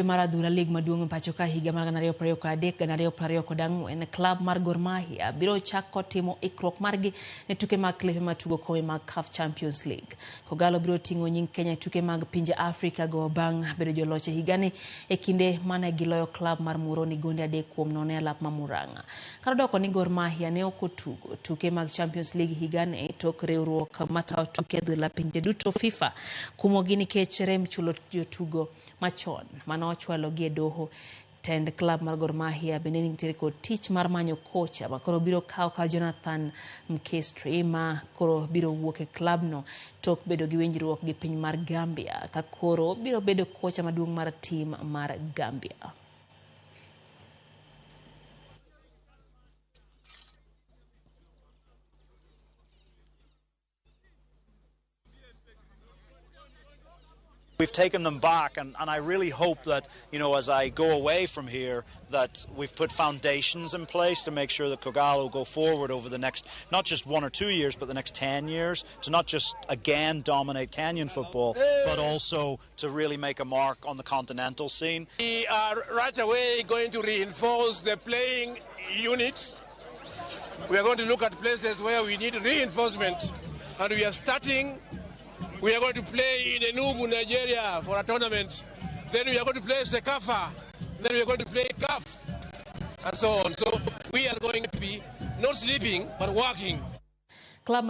Mar adhula lig maduong' e pacho ka higa mar 2023-2024, klab mar Gor Mahia biro chako timo ikruok margi ne tuke mag klepe matugo kombe mag CAF Champions League. Kogalo biro ting'o nying Kenya e tuke mag pinje Afrika go bang' bedo joloch e higani e kinde mane giloyo klab mar Muhoroni gonde 3-0 e alap ma Murang'a. Kar odoko ni Gor Mahia ne ok otugo tuke mag Champions League higani tok riwruok matayo tuke adhula pinje duto FIFA kumogi nikech rem chulo jotugo machon mane ochwalogi e doho. Tend klab mar Gor Mahia bende nitiere kod tich mar manyo kocha ma koro biro kawo ka Jonathan Mkestri ma koro biro wuok e klabno tok bedo gi winjruok gi piny mar Gambia ka koro biro bedo kocha maduong' mar tim mar Gambia. We've taken them back, and I really hope that, you know, as I go away from here, that we've put foundations in place to make sure that Kogalo go forward over the next, not just 1 or 2 years, but the next 10 years, to not just, again, dominate Kenyan football, but also to really make a mark on the continental scene. We are right away going to reinforce the playing unit. We are going to look at places where we need reinforcement, and we are starting. We are going to play in Enugu, Nigeria for a tournament. Then we are going to play CECAFA. Then we are going to play CAF, and so on. So we are going to be not sleeping, but working. Club